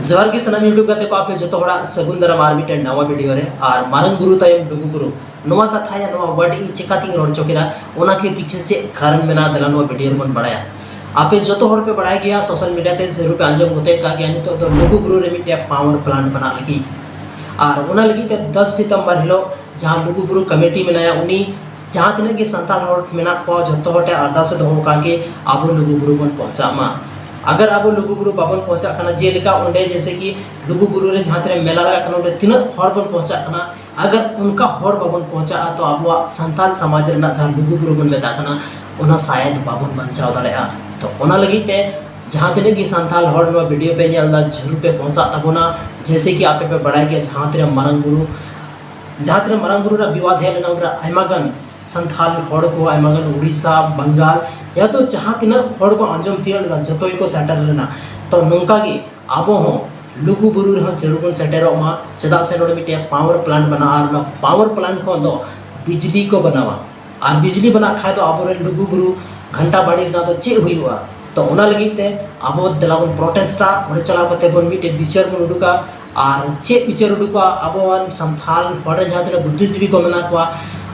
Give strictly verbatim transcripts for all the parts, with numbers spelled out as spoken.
ᱡᱚᱦᱟᱨ ᱜᱮ ᱥᱟᱱᱟᱢ YouTube ᱜᱟᱛᱮ ᱠᱚ, ᱟᱯᱮ ᱡᱚᱛᱚ ᱦᱚᱲᱟᱜ ᱥᱟᱹᱜᱩᱱ ᱫᱟᱨᱟᱢ ᱟᱨ ᱢᱤᱫᱴᱮᱱ ᱱᱟᱣᱟ ᱵᱷᱤᱰᱤᱭᱳ ᱨᱮ᱾ ᱟᱨ ᱢᱟᱨᱟᱝ ᱵᱩᱨᱩ ᱛᱟᱭᱚᱢ ᱞᱩᱜᱩ ᱵᱩᱨᱩ, ᱱᱚᱣᱟ ᱠᱟᱛᱷᱟ ᱭᱟ ᱱᱚᱣᱟ ᱣᱟᱨᱰ ᱤᱧ ᱪᱮᱠᱟᱛᱤᱧ ᱨᱚᱲ ᱦᱚᱪᱚ ᱠᱮᱫᱟ, ᱚᱱᱟ ᱠᱤ ᱯᱤᱪᱷᱮ ᱪᱮᱫ ᱠᱟᱨᱚᱱ ᱢᱮᱱᱟᱜᱼᱟ, ᱫᱮᱞᱟ ᱱᱚᱣᱟ ᱵᱷᱤᱰᱤᱭᱳ ᱨᱮᱵᱚᱱ ᱵᱟᱲᱟᱭᱟ᱾ ᱟᱯᱮ ᱡᱚᱛᱚ ᱦᱚᱲ ᱯᱮ ᱵᱟᱲᱟᱭ ᱜᱮᱭᱟ, ᱥᱳᱥᱟᱞ ᱢᱤᱰᱤᱭᱟ ᱛᱮ ᱡᱟᱹᱨᱩᱲ ᱯᱮ ᱟᱸᱡᱚᱢ ᱜᱚᱫ ᱠᱟᱜ ᱜᱮᱭᱟ, ᱱᱤᱛᱚᱜ ᱫᱚ ᱞᱩᱜᱩ ᱵᱩᱨᱩ ᱨᱮ ᱢᱤᱫᱴᱮᱱ ᱯᱟᱣᱟᱨ ᱯᱞᱟᱱᱴ ᱵᱮᱱᱟᱜ ᱞᱟᱹᱜᱤᱫ᱾ ᱟᱨ ᱚᱱᱟ ᱞᱟᱹᱜᱤᱫ ᱛᱮ ᱫᱚᱥ ᱥᱤᱛᱚᱢᱵᱚᱨ ᱦᱤᱞᱳᱜ ᱡᱟᱦᱟᱸ ᱞᱩᱜᱩ ᱵᱩᱨᱩ ᱠᱚᱢᱤᱴᱤ ᱢᱮᱱᱟᱭᱟ, ᱩᱱᱤ ᱡᱟᱦᱟᱸ ᱛᱤᱱᱟᱹᱜ ᱜᱮ ᱥᱟᱱᱛᱟᱲ ᱦᱚᱲ ᱢᱮᱱᱟᱜ ᱠᱚᱣᱟ, ᱡᱚᱛᱚ ᱦᱚᱲ ᱴᱷᱮᱱ ᱟᱨᱫᱟᱥ ᱮ ᱫᱚᱦᱚ ᱟᱠᱟᱫ ᱜᱮ ᱟᱵᱚ ᱞᱩᱜᱩ ᱵᱩᱨᱩ ᱵᱚᱱ ᱯᱚᱦᱪᱟᱜ ᱢᱟ᱾ ᱟᱜᱟᱨ ᱟᱵᱚ ᱞᱩᱜᱩ ᱵᱩᱨᱩ ᱵᱟᱵᱚᱱ ᱯᱚᱦᱪᱟᱜ ᱠᱟᱱᱟ, ᱡᱮᱞᱮᱠᱟ ᱚᱸᱰᱮ ᱡᱮᱭᱥᱮ ᱠᱤ ᱞᱩᱜᱩ ᱵᱩᱨᱩ ᱨᱮ ᱡᱟᱦᱟᱸ ᱛᱤᱱᱟᱹᱜ ᱢᱮᱞᱟ ᱞᱟᱜᱟᱜ ᱠᱟᱱᱟ, ᱚᱸᱰᱮ ᱛᱤᱱᱟᱹᱜ ᱦᱚᱲ ᱵᱚᱱ ᱯᱚᱦᱪᱟᱜ ᱠᱟᱱᱟ, ᱟᱜᱟᱨ ᱚᱱᱠᱟ ᱦᱚᱲ ᱵᱟᱵᱚᱱ ᱯᱚᱦᱪᱟᱜᱼᱟ, ᱛᱚ ᱟᱵᱚᱣᱟᱜ ᱥᱟᱱᱛᱟᱲ ᱥᱚᱢᱟᱡᱽ ᱨᱮᱱᱟᱜ ᱡᱟᱦᱟᱸ ᱞᱩᱜᱩ ᱵᱩᱨᱩ ᱵᱚᱱ ᱢᱮᱛᱟᱜ ᱠᱟᱱᱟ, ᱚᱱᱟ ᱥᱟᱭᱮᱫ ᱵᱟᱵᱚᱱ ᱵᱟᱧᱪᱟᱣ ᱫᱟᱲᱮᱭᱟᱜᱼᱟ᱾ ᱛᱚ ᱚᱱᱟ ᱞᱟᱹᱜᱤᱫ ᱛᱮ ᱡᱟᱦᱟᱸ ᱛᱤᱱᱟᱹᱜ ᱜᱮ ᱥᱟᱱᱛᱟᱲ ᱦᱚᱲ ᱱᱚᱣᱟ ᱵᱷᱤᱰᱤᱭᱳ ᱯᱮ ᱧᱮᱞ ᱮᱫᱟ, ᱡᱟᱹᱨᱩᱲ ᱯᱮ ᱯᱚᱦᱪᱟᱜ ᱛᱟᱵᱚᱱᱟ᱾ ᱡᱮᱭᱥᱮ ᱠᱤ ᱟᱯᱮ ᱯᱮ ᱵᱟᱲᱟᱭ ᱜᱮᱭᱟ, ᱡᱟᱦᱟᱸ ᱛᱤᱱᱟᱹᱜ ᱢᱟᱨᱟᱝ ᱵᱩᱨᱩ ᱡᱟᱦᱟᱸ ᱛᱤᱱᱟᱹᱜ ᱢᱟᱨᱟᱝ ᱵᱩᱨᱩ ᱨᱮᱱᱟᱜ ᱵᱤᱣᱟᱫ ᱦᱮᱡ ᱞᱮᱱᱟ, ᱩᱱᱨᱮ ᱟᱭᱢᱟ ᱜᱟᱱ ᱥᱟᱱᱛᱷᱟᱞ ᱦᱚᱲ ᱠᱚ, ᱟᱭᱢᱟ ᱜᱟᱱ ᱩᱲᱤᱥᱥᱟ, ᱵᱟᱝᱜᱟᱞ, ᱭᱟᱛᱚ ᱡᱟᱦᱟᱸ ᱛᱤᱱᱟᱹᱜ ᱦᱚᱲ ᱠᱚ ᱟᱸᱡᱚᱢ ᱛᱤᱭᱳᱜ ᱞᱮᱫᱟ, ᱡᱚᱛᱚ ᱜᱮᱠᱚ ᱥᱮᱴᱮᱨ ᱞᱮᱱᱟ᱾ ᱛᱚ ᱱᱚᱝᱠᱟ ᱜᱮ ᱟᱵᱚ ᱦᱚᱸ ᱞᱩᱜᱩ ᱵᱩᱨᱩ ᱨᱮᱦᱚᱸ ᱡᱟᱹᱨᱩᱲ ᱵᱚᱱ ᱥᱮᱴᱮᱨᱚᱜ ᱢᱟ᱾ ᱪᱮᱫᱟᱜ ᱥᱮ ᱱᱚᱰᱮ ᱢᱤᱫᱴᱮᱱ ᱯᱟᱣᱟᱨ ᱯᱞᱟᱱᱴ ᱵᱮᱱᱟᱜᱼᱟ, ᱟᱨ ᱚᱱᱟ ᱯᱟᱣᱟᱨ ᱯᱞᱟᱱᱴ ᱠᱷᱚᱱ ᱫᱚ ᱵᱤᱡᱽᱞᱤ ᱠᱚ ᱵᱮᱱᱟᱣᱟ᱾ ᱟᱨ ᱵᱤᱡᱽᱞᱤ ᱵᱮᱱᱟᱜ ᱠᱷᱟᱡ ᱫᱚ ᱟᱵᱚᱨᱮᱱ ᱞᱩᱜᱩ ᱵᱩᱨᱩ ᱜᱷᱟᱱᱴᱟ ᱵᱟᱲᱤ ᱨᱮᱱᱟᱜ ᱫᱚ ᱪᱮᱫ ᱦᱩᱭᱩᱜᱼᱟ? ᱛᱚ ᱚᱱᱟ ᱞᱟᱹᱜᱤᱫ ᱛᱮ ᱟᱵᱚ ᱫᱮᱞᱟ ᱵᱚᱱ ᱯᱨᱚᱴᱮᱥᱴᱟ, ᱚᱸᱰᱮ ᱪᱟᱞᱟᱣ ᱠᱟᱛᱮ ᱵᱚᱱ ᱢᱤᱫᱴᱮᱱ ᱵᱤᱪᱟᱹᱨ ᱵᱚᱱ ᱩᱰᱩᱠᱟ᱾ ᱟᱨ ᱪᱮᱫ ᱵᱤᱪᱟᱹᱨ ᱩᱰᱩᱠᱚᱜᱼᱟ, ᱟᱵᱚᱣᱟᱱ ᱥᱟᱱᱛᱷᱟᱞ ᱦᱚᱲ ᱨᱮᱱ ᱡᱟᱦᱟᱸ ᱛᱤᱱᱟᱹᱜ ᱵᱩᱫᱽᱫᱷᱤᱡᱤᱵᱤ ᱠᱚ ᱢᱮᱱᱟᱜ ᱠᱚᱣᱟ,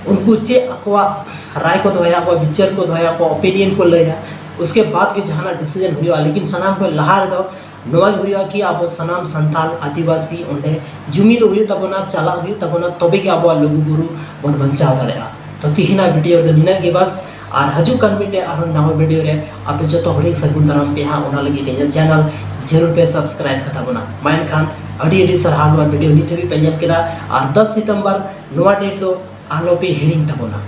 ᱩᱱᱠᱩ ᱪᱮᱫ ᱟᱠᱚᱣᱟᱜ ᱨᱟᱭ ᱠᱚ ᱫᱚᱦᱚᱭᱟ, ᱟᱠᱚᱣᱟᱜ ᱵᱤᱪᱟᱹᱨ ᱠᱚ ᱫᱚᱦᱚᱭᱟ, ᱟᱠᱚᱣᱟᱜ ᱚᱯᱤᱱᱤᱭᱚᱱ ᱠᱚ ᱞᱟᱹᱭᱟ, ᱩᱥᱠᱮ ᱵᱟᱫᱽ ᱜᱮ ᱡᱟᱦᱟᱱᱟᱜ ᱰᱤᱥᱤᱡᱚᱱ ᱦᱩᱭᱩᱜᱼᱟ᱾ ᱞᱮᱠᱤᱱ ᱥᱟᱱᱟᱢ ᱠᱷᱚᱱ ᱞᱟᱦᱟ ᱨᱮᱫᱚ ᱱᱚᱣᱟ ᱜᱮ ᱦᱩᱭᱩᱜᱼᱟ ᱠᱤ ᱟᱵᱚ ᱥᱟᱱᱟᱢ ᱥᱟᱱᱛᱟᱞ ᱟᱹᱫᱤᱵᱟᱹᱥᱤ ᱚᱸᱰᱮ ᱡᱩᱢᱤᱫᱚᱜ ᱦᱩᱭᱩᱜ ᱛᱟᱵᱚᱱᱟ, ᱪᱟᱞᱟᱜ ᱦᱩᱭᱩᱜ ᱛᱟᱵᱚᱱᱟ, ᱛᱚᱵᱮ ᱜᱮ ᱟᱵᱚᱣᱟᱜ ᱞᱩᱜᱩ ᱵᱩᱨᱩ ᱵᱚᱱ ᱵᱟᱧᱪᱟᱣ ᱫᱟᱲᱮᱭᱟᱜᱼᱟ᱾ ᱛᱚ ᱛᱤᱦᱤᱧᱟᱜ ᱵᱷᱤᱰᱤᱭᱳ ᱨᱮᱫᱚ ᱱᱤᱱᱟᱹᱜ ᱜᱮ ᱵᱟᱥ, ᱟᱨ ᱦᱤᱡᱩᱜ ᱠᱟᱱ ᱢᱤᱫᱴᱮᱡ ᱟᱨᱦᱚᱸ ᱱᱟᱣᱟ ᱵᱷᱤᱰᱤᱭᱳ ᱨᱮ ᱟᱯᱮ ᱡᱚᱛᱚ ᱦᱚᱲᱤᱧ ᱥᱟᱹᱜᱩᱱ ᱫᱟᱨᱟᱢ ᱯᱮᱭᱟ ᱦᱟᱸᱜ, ᱚᱱᱟ ᱞᱟᱹᱜᱤᱫ ᱤᱧᱟᱹᱜ ᱪᱮᱱᱮᱞ ᱡᱟᱹᱨᱩᱲ ᱯᱮ ᱥᱟᱵᱥᱠᱨᱟᱭᱤᱵ ᱠᱟᱛᱟ ᱵᱚᱱᱟ᱾ ᱢᱟ ᱮᱱᱠᱷᱟᱱ ᱟᱹᱰᱤ ᱟᱹᱰᱤ ᱥᱟᱨᱦᱟᱣ ᱱᱚᱣᱟ ᱵᱷᱤᱰᱤᱭᱳ ᱱᱤᱛ ᱦᱟᱹᱵᱤᱡ ᱯᱮ ᱧᱮᱞ ᱠᱮᱫᱟ, ᱟᱨ ᱫᱚᱥ ᱥᱤᱛᱚᱢᱵᱚᱨ ᱱᱚᱣᱟ ᱰᱮᱴ ᱫᱚ ᱟᱞᱚ ᱯᱮ ᱦᱤᱲᱤᱧ ᱛᱟᱵᱚᱱᱟ᱾